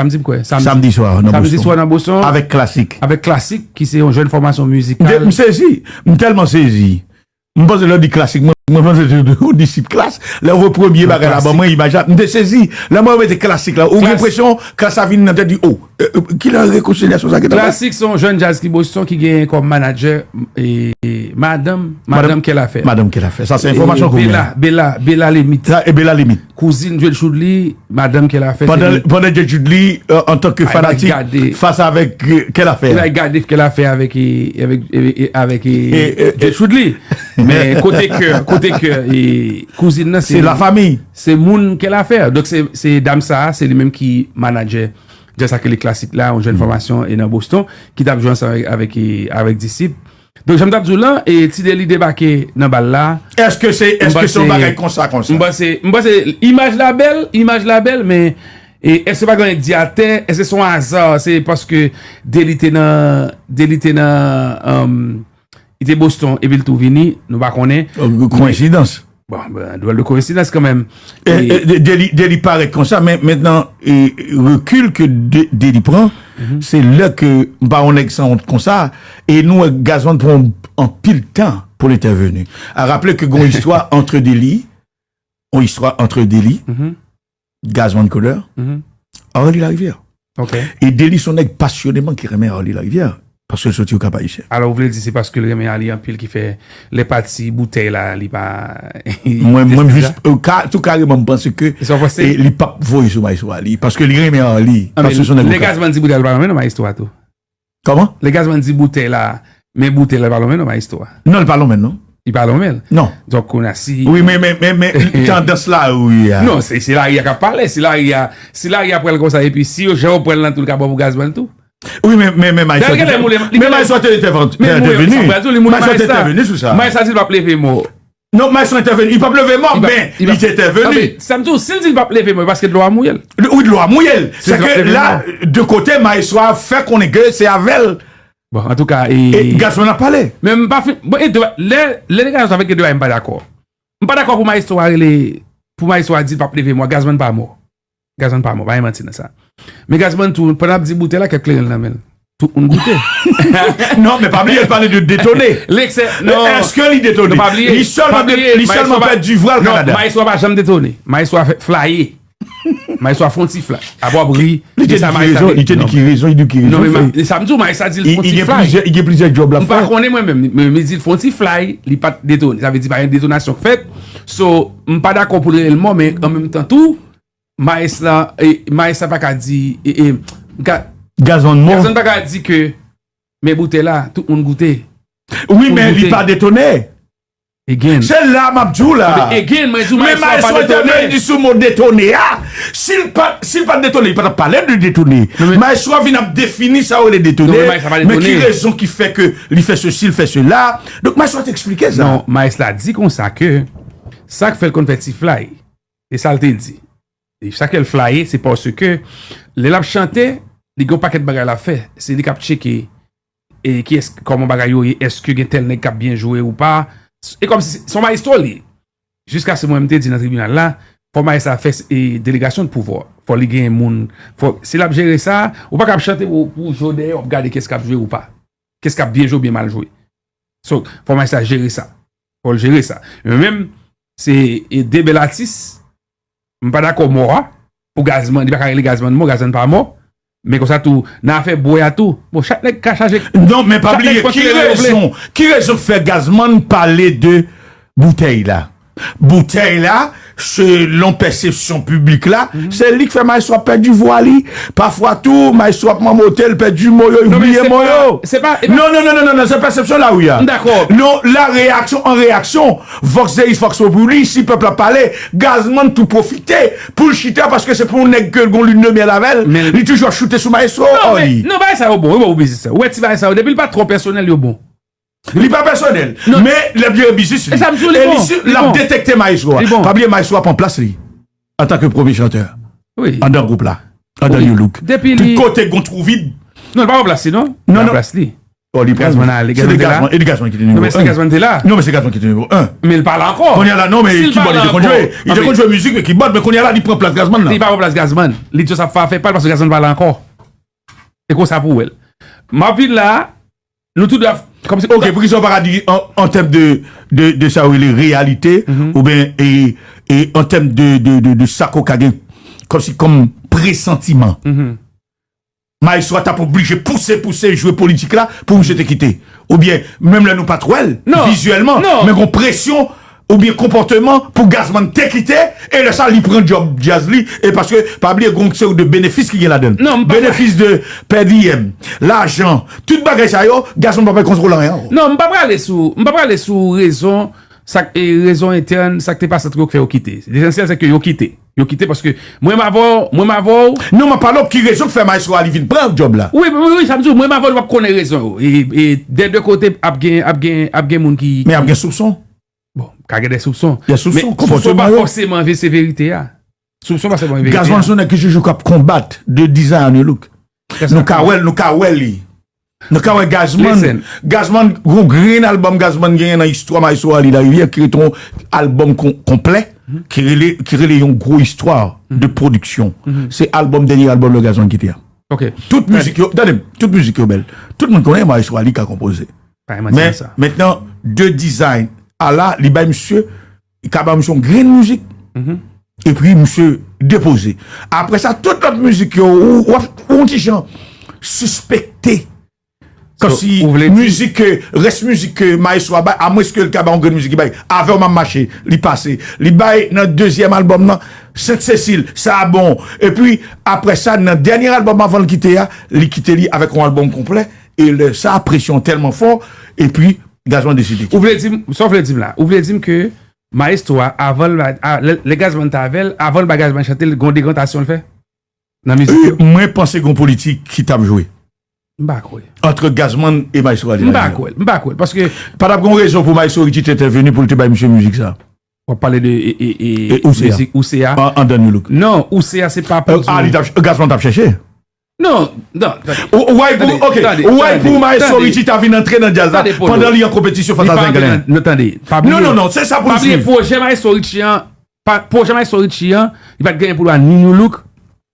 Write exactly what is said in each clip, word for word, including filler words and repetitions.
Samdi, m kwè. Samdi. Samdi swa nan Boston. Samdi swa nan Boston. Avèk Klasik. Avèk Klasik, ki se yon jèn fòmasyon mizikal. M sezi. M tèlman sezi. M panse lè w di Klasik, mwen, mwen panse se yon disip Klas. Lè w voye premye bagay la ban mwen, imaj la, m te sezi. Lè mwen mete Klasik la, ou gen enpresyon Klas la vin nan tèt li, oh, kilè rekonsilyasyon sa gentan fèt? Klasik se yon jèn djaz ki Boston ki gen kòm manadjè madanm, madanm Kèlafè. Madanm Kèlafè. Sa se enfòmasyon ke w gen. Bela, Bela, Bela Limit. Sa e Bela Limit. Kouzin Judly, madanm Kèlafè. Pandan, pandan Judly, antanke fanatik, fas avèk Kèlafè. Li gade Kèlafè avèk, avèk, avèk Judly. Men kote ke, kote ke kouzin nan se lafanmi. Se moun Kèlafè. Donk se, se dam sa, se li menm ki manadjè djaz sa ki rele Klasik la, yon jèn fòmasyon e nan Boston, ki t ap jwe ansanm avèk, avèk, avèk Disip. Donk jan m t ap di w lan, e Ti Deli debake nan bal la. Èske se, èske se yon bagay konsa, konsa? M panse, m panse imaj la bèl, imaj la bèl, men e èske pa gen anyen k di atè? Èske se yon aza? Se paske Deli te nan, Deli te nan, um, li te Boston epi l tou vini, nou pa konnen. Koyensidans. Bon, ben, dròl de koyensidans kanmenm. E, e, Deli, Deli parèt konsa, men mentnan, e, rekil ke Deli pran, se lè ke m pa yon nèg sanwont konsa, e nou wè Gazman pran anpil tan pou l entèveni. A raple ke gon istwa antre Deli, yon istwa antre Deli, Gazman Couleur, Arly Larivière. E Deli se yon nèg pasyoneman ki renmen Arly Larivière, paske l soti Okap Ayisyen. Alò, ou vle di se paske l renmen Arly anpil ki fè lè pati boutèy la, li pa... Mwen, mwen jis, tou kareman, m panse ke li p ap voye sou maestro Arly, paske li renmen Arly, paske se yon nèg Okap. Lè Gazman di boutèy la, li pa renmen non maestro a tou. Kòman? Lè Gazman di boutèy la, men boutèy la pa lonmen non maestro a. Non, li pa lonmen non. Li pa lonmen. Non. Donk kounye a si... Wi, men, men, men, men tandans lari a. Non, se, se lari a k ap pale, si lari a, si lari a pral konsa, epi si yo jan yo pral nan tou, l ka bon pou Gazman tou. Wi, men, men, men maestro te entèveni. Maestro te entèveni sou sa. Maestro di l p ap leve mò. Non, maestro entèveni. Li p ap leve mò, men li te entèveni. Sa m di w, si l di l p ap leve mò, paske dlo a mouye l. Wi, dlo a mouye l. Se ke la, de kote, maestro a fè konnen ke se avè l. Bon, antouka, e Gazman ap pale. Men m pa fin, bon, e de, lè, lè de Gazman sa fè ke de bagay m pa dakò. M pa dakò pou maestro a rele, pou maestro a di l p ap leve mò, Gazman pa mò. Gazman pa mò, pa gen manti nan sa. Men Gazman tou, pandan l ap di boutèy la, kèk kleren l nan men l. Tout moun goute. Non, men pa bliye, l pale de detone. Leksè, non. Èske li detone? Non, pa bliye. Li sèlman, li sèlman pèdi vwa l Kanada. Non, maestro a pa janm detone. Maestro a fè flaye. Maestro a fè yon ti flaye. Apre w ap ri. Li te di ki rezon, li te di ki rezon, li di ki rezon. Non, men sa m di w, maestro a di l fè yon ti flaye. Li gen plizyè djòb l ap fè. M pa konnen mwen menm, men li di l fè yon ti flaye, li pa t detone. Sa vle di pa gen detonasyon k fèt. So, m pa dakò pou l rele l mò, men an menm tan tou, Maes la, e, Maes la pa ka di, e, e, Ga-, Gazman mò. Gazman pa ka di ke, men boutèy la, tout moun goute. Wi, men li pa detone. Again. Se la m ap di w la. Again, mwen di w, men Maes la pa detone. Maes entèveni sou mo detone a. Si l pa, si l pa t detone, li pa t ap pale de detone. Maes la vin ap defini sa yo rele detone. Men ki rezon ki fè ke li fè sesi, li fè sela? Donk Maes la te eksplike sa. Non, Maes la di konsa ke sa k fè l konn fè ti flaye. E sa l te di. E sa ke l flaye, se paske lè l ap chante, li gen yon pakèt bagay l ap fè. Se li k ap tcheke, e kiyès, kòman bagay yo ye, èske gen tèl nèg k ap byen jwe ou pa. E kòmsi se yon maestro li ye. Jiskaske mwen, m te di nan tribinal la, fò maes la fè, e, delegasyon de pouvwa. Fò li gen moun, fò, si l ap jere sa, ou pa ka ap chante pou, pou jwe dèyè, w ap gade kiyès k ap jwe ou pa. Kiyès k ap byen jwe oubyen mal jwe. So, fò maes la jere sa. Fò l jere sa. Men menm, se, e, de bèl atis. M pa dakò mò a. Pou Gazman, li pa ka rele Gazman mò, Gazman pa mò. Men konsa tou, nan afè bwè a tou. Bon, chak nèg ka chaje. Non, men pa bliye, ki rezon, ki rezon k fè Gazman pale de boutèy la? Boutèy la, selon pèsepsyon piblik la, se li k fè maestro ap pèdi vwa li. Pafwa tou, maestro ap manmote, l pèdi mo yo, li bliye mo yo. Non, non, non, non, non, se pèsepsyon la, wi, a. M dakò. Non, la reyaksyon an reyaksyon. Vox Dei, Vox Populi, si pèp la pale, Gazman tou pwofite pou l chita, paske se pou yon nèg ke l gon lin de myèl avè l, li toujou ap choute sou maestro. Non, men, non, bagay sa yo bon, yo bon pou biznis la. Ou wè ti bagay sa yo, depi l pa twò pèsonèl, yo bon. Li pa pèsonèl, men l ap jere biznis li. E sa m di w, li bon, li bon. L ap detekte maestro a. Pa bliye maestro a pran plas li antanke premye chantè anndan gwoup la, anndan New Look. Tout kote gon twou vid. Non, li pa pran plas li, non. Non, non. Plas li. Oh, li pran. Gazman ale, se de Gazman te la? Gazman, e de Gazman ki te nimewo en. Non, men se Gazman te la. Non, men se Gazman ki te nimewo en. Men l pa la ankò. Kounye a la, non, men kibòd li te konn jwe. Li te konn jwe mizik, men kibòd, men kounye a la, li pran plas Gazman nan. Li pa pran plas Gazman. Li di sa ap fè pa l paske Gazman pa la ankò. E konsa pou w wè l. M ap vin la, nou tou de ap, kòmsi. Ok, poukisa w pa ka di an, an tèm de, de, de sa w rele reyalite, oubyen, e, e an tèm de, de, de, de sa ke w ka gen, kòmsi kòm presantiman. Maestro a t ap oblije pouse, pouse jwe politik la pou misye te kite. Oubyen, menm lè nou pa t wè l, vizyèlman, men gon presyon oubyen konpòteman pou Gazman te kite, e lè sa li pran djòb djaz li, e paske, pa bliye, gon seri de benefis ki gen ladan l. Benefis de per diem, lajan, tout bagay sa yo, Gazman pa p ap kontwole anyen ankò. Non, m pa prale sou, m pa prale sou rezon, sa k, e, rezon entèn, sa k te pase ant yo k fè yo kite. Lesansyèl, se ke yo kite. Yo kite paske mwen m avè w, mwen m avè w. Non, m ap pale w ki rezon k fè Maestro a li vin pran djòb la. Wi, wi, wi, sa m di w, mwen m avè w, nou p ap konnen rezon yo. E, e, dè de kote ap gen, ap gen, ap gen moun ki. Men ap gen soupson. Bon, ka gen de soupson. Gen soupson, men soupson pa fòseman ve-, se verite a. Soupson pa fòseman verite a. Gazman se yon nèg ki toujou k ap konbat de design a New Look. Nou ka wè l, nou ka wè li. Nou ka wè Gazman, Gazman, gon grenn albòm Gazman genyen nan istwa Maestro Arly Larivière ki rete yon albòm kon-, konplè, ki rele, ki rele yon gwo istwa de pwodiksyon. Se albòm, dènye albòm lè Gazman kite a. Ok. Tout mizik yo, tande m, tout mizik yo bèl. Tout moun konnen Maestro Arly ka konpoze. Men, mentnan, de design a la, li bay misye, li ka bay misye yon grenn mizik. Epi misye depoze. Apre sa, tout lòt mizik yo, ou, ou, ou yon ti jan sispekte. Kòmsi mizik ke, rès mizik ke Maestro a bay, amwenske l ka bay yon grenn mizik, li bay Avè w m ap mache, li pase. Li bay nan dezyèm albòm nan, Sent Sesil, sa a bon. Epi, apre sa, nan dènye albòm avan l kite a, li kite li avèk yon albòm konplè. E lè sa, presyon tèlman fò, epi Gazman deside kite. Ou vle di m, sa w vle di m la? Ou vle di m ke Maestro a, avan l ba, a, lè, lè Gazman t avè l, avan l ba Gazman chante, l gon dekantasyon l fè nan mizik yo? Mwen panse gon politik ki t ap jwe. M pa kwè. Ant Gazman e Maestro Arly Larivière. M pa kwè, m pa kwè, paske pa t ap gon rezon pou Maestro Richie te entèveni pou l te bay misye mizik sa. W ap pale de, e, e, e, mizik Ouse a? An, anndan New Look. Non, Ouse a se pa pou. Ah, li t ap, Gazman t ap chèche. Non, non, tande. Ou, ou wè pou, ok, ou wè pou Maestro Richie ta vin antre nan djaz la pandan li an konpetisyon fas a Zenglen. Non, tande, pa bliye. Non, non, non, se sa pou l swiv. Pa bliye pwojè Maestro Richie an, pa, pwojè Maestro Richie an, li pa t genyen pou l wè ni New Look,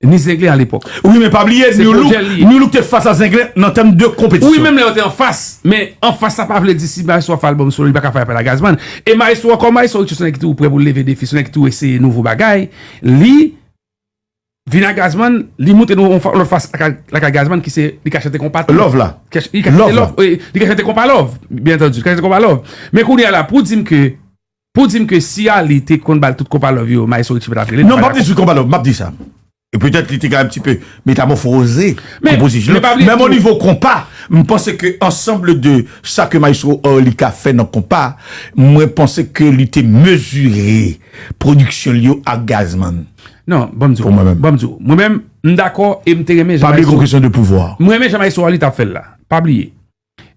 ni Zenglen alepòk. Wi, men pa bliye, New Look, New Look te fas a Zenglen nan tèm de konpetisyon. Wi, menm lè yo te anfas, men anfas sa pa vle di si Maestro ap fè albòm solo, li pa ka fè apèl a Gazman. E Maestro ankò, Maestro Richie se yon nèg ki toujou prè pou l leve defi, se yon nèg ki toujou eseye nouvo bagay. Li vin a Gazman, li montre nou yon fa-, lòt fas lakay, lakay Gazman ki se, li ka chante konpa tou. Love la. Li ka, li ka chante love, e, li ka chante konpa love, byen antandi, li ka chante konpa love. Men kounye a la, pou di m ke, pou di m ke si Arly te konn ba l tout konpa love yo, Maestro Richie pa t ap rele l. Non, m p ap di tout konpa love, m ap di sa. E petèt li te ka un petit peu métamorphosé konpozisyon. Men o nivo konpa, m panse ke ansanm de sa ke Maestro Arly ka fè nan konpa, mwen panse ke li te mezire pwodiksyon l yo ak Gazman. Non, ban m di w. Pou mwen menm. Ban m di w. Mwen menm, m dakò e m te renmen jan Maestro. Pa bliye gon kesyon de pouvwa. Mwen renmen jan Maestro Arly t ap fè l la. Pa bliye.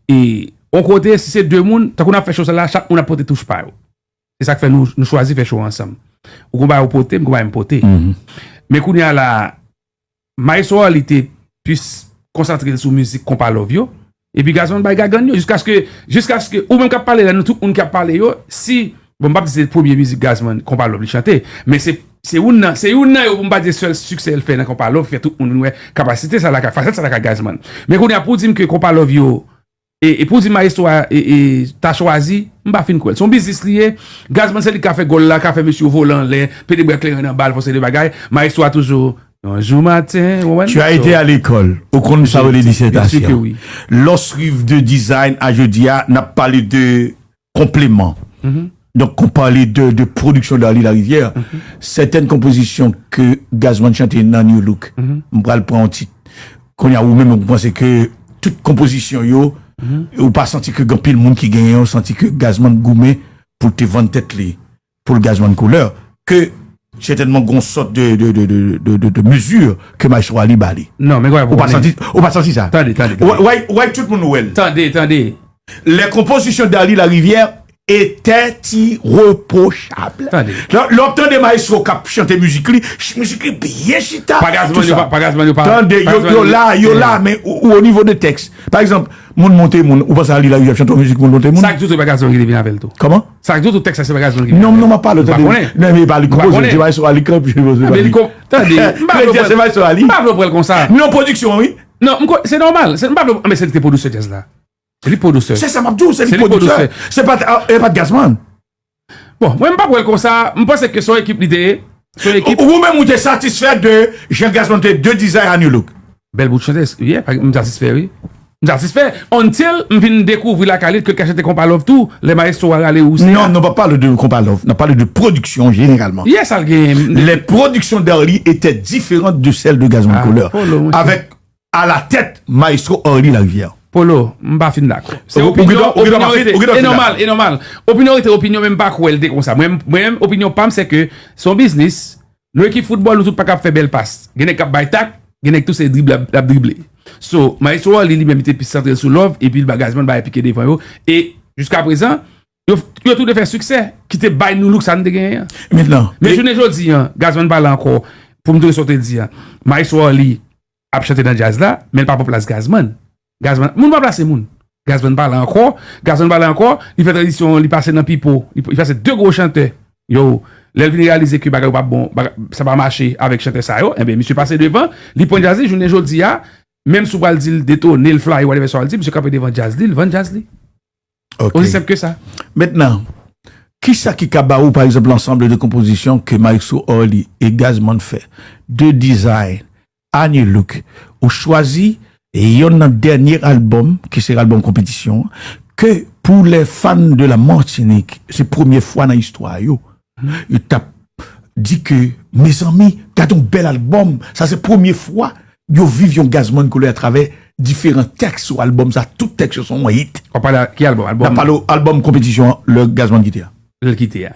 E, yon kote, si se de moun, tankou n ap fè cho sa la, chak moun ap pote touch pa yo. Se sa k fè nou, nou chwazi fè cho ansanm. Ou gon bagay ou pote, m gon bagay m pote. Men kounye a la, Maestro Arly te plis konsantre l sou mizik konpa love yo. Epi Gazman bay gagann yo, jiskaske, jiskaske, ou menm k ap pale la, nou tout moun k ap pale yo, si, bon, m p ap di se premye mizik Gazman, konpa love li chante, men se, se youn nan, se youn nan yo pou m pa di sèl siksè l fè nan konpa love, ki fè tout moun vin wè kapasite sa lakay, fasèt sa lakay Gazman. Men kounye a pou di m ke konpa love yo, e, e pou di Maestro a, e, e, ta chwazi, m pa fin kwè l. Se yon biznis li ye, Gazman se li k ka fè gòl la, ka fè mesye yo vole anlè, pede bwè kleren nan bal, fè yon seri de bagay, Maestro a toujou yon jou maten, ou konprann? Tu as été à l'école, ou konn sa w rele disètasyon. Lè w swiv de design a jodi a, n ap pale de konpleman. Donk, kon pale de, de pwodiksyon Darly Larivière, sètèn konpozisyon ke Gazman chante nan New Look, m pral pran yon tit. Kounye a, ou menm, ou panse ke tout konpozisyon yo, ou pa santi ke gen anpil moun ki genyen, ou santi ke Gazman goumen pou l te vann tèt li. Pou l Gazman koulè, ke sètènman gon sòt de, de, de mezi ke Maestro Arly ba li. Non, men ou pa santi, ou pa santi sa? Tande, tande, tande. Ou, ou, ou tout moun wè l. Tande, tande. Lè konpozisyon Darly Larivière, était irréprochable. Tande. Lè lè w ap tande maestro k ap chante mizik li, ch- mizik li byen chita. Pa Gazman yo pa. Pa Gazman yo pa. Tande, yo, yo la, yo la, men ou o nivo de tèks. Pa egzanp, moun monte moun, ou panse a li la, y ap chante yon mizik, moun monte moun? Sa k di w tou, pa Gazman ki te vin avè l tou. Kòman? Sa k di w tou, tèks la, se pa Gazman ki vin avè l. Non, non, m ap pale, tande. Men e pa li k konpoze, se pa Maestro Ali k konpoze. Tande, m pa vle w pran l konsa. Non, pwodiksyon, wi. Non, se nòmal. M pa vle, men se li ki te pwodisè djaz la. Se li pwodisè. Se sa m ap di w, se li pwodisè. Se pa, e pa t Gazman. Bon, mwen m pa pran l konsa, m panse ke se yon ekip li te ye. Se yon ekip. Ou menm ou te satisfè de jan Gazman te de Desire a New Look? Bèl bout chantè, yeah, m satisfè, wi. M satisfè, until m vin dekouvri lakay li ke l ka chante Konpa Love tou, lè maestro a rale ou se. Non, nou pa pale de Konpa Love, nou pale de pwodiksyon jeneralman. Yeah, sa l gen. Les productions d'Arly étaient différentes de celles de Gazman Couleur. Avec à la tête, Maestro Arly Larivière. Polo, m pa fin dakò. Se opinyon, opinyon rete. E nòmal, e nòmal. Opinyon rete opinyon, men m pa kwè l te konsa. Mwen, mwen, opinyon pa m, se ke se yon biznis. Nou ekip foutbòl, nou tout pa kab fè bèl pas. Gen nèg k ap bay tak, gen nèg tou se drible l ap drible. So, Maestro Arly li menm, li te plis santre l sou love, epi l ba Gazman bay pike devan yo. E jiska prezan, yo, yo tou de fè siksè, ki te bay nou look sa n te genyen an. Men jounen jodi an, Gazman pa la ankò, pou m tounen sa w te di an. Maestro Arly ap chante nan djaz la, men l pa pran plas Gazman. Gazman, moun pa plase moun. Gazman pa la ankò, Gazman pa la ankò, li fè tranzisyon, li pase nan Pipo, li, li pase de gwo chantè. Yo, lè l vin reyalize ke bagay yo pa bon, sa pa mache avèk chantè sa yo, enben, misye pase devan, li pran djaz li, jounen jodi a, menm si w pral di l detone, l flaye, whatever sa w al di, misye kanpe devan djaz li, l vann djaz li. Osi senp ke sa. Mentnan, kisa ki ka ba ou, pa egzanp, l'ensemble de compositions que Maestro Arly et Gazman fè, de Desire, a New Look, ou chwazi yonn nan dènye albòm, ki se albòm konpetisyon an, ke pou les fans de la Martinique, se premye fwa nan istwa yo, yo t ap di ke, mezanmi, gade yon bèl albòm, sa se premye fwa yo viv yon Gazman Couleur atravè diferan tèks sou albòm sa, tout tèks yo se yon hit. W ap pale ki albòm? Albòm. N ap pale albòm konpetisyon an, lè Gazman kite a. Lè l kite a.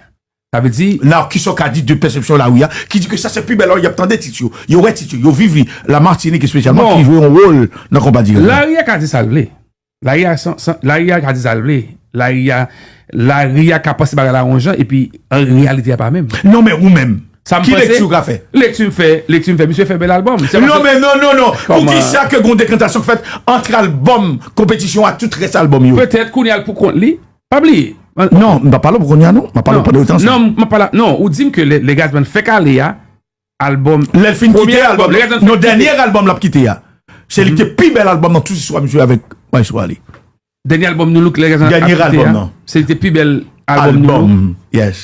Sa vle di. Nan kisa w ka di de pèsepsyon lari a, ki di ke sa se pi bèl lè y ap tande tit yo, yo wè tit yo, yo viv li, la Martinique espesyalman, ki jwe yon wòl nan konpa dirijan. Lari a ka di sa l vle. Lari a, san, san, lari a ka di sa l vle. Lari a, lari a ka panse bagay la yon jan, epi an reyalite a pa menm. Non, men ou menm, ki lekti ou ka fè? Lekti m fè, lekti m fè, misye fè bèl albòm. Non, men non, non, non. Poukisa ke gon dekantasyon k fèt ant albòm konpetisyon ak tout rès albòm yo? Petèt kounye a l pou kont li. Pa bliye. Non, m pa pale pou kounye a, non. M ap pale pandan yo te ansanm. Non, m ap pale, non, ou di m ke lè, lè Gazman fèk ale a, albòm. Lè l fin kite albòm, non, dènye albòm l ap kite a. Se li ki te pi bèl albòm nan tout istwa misye avèk Maestro Arly. Dènye albòm New Look, lè Gazman ap kite a. Dènye albòm nan. Se li ki te pi bèl albòm New Look. Albòm, yes.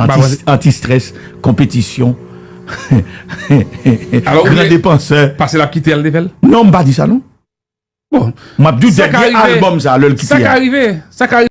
Anti, anti strès, konpetisyon. Gran depansè. Pase l ap kite a, l te fè l? Non, m pa di sa, non. Bon. M ap di w dènye albòm sa, lè l kite a. Sa ka rive. Sa ka rive.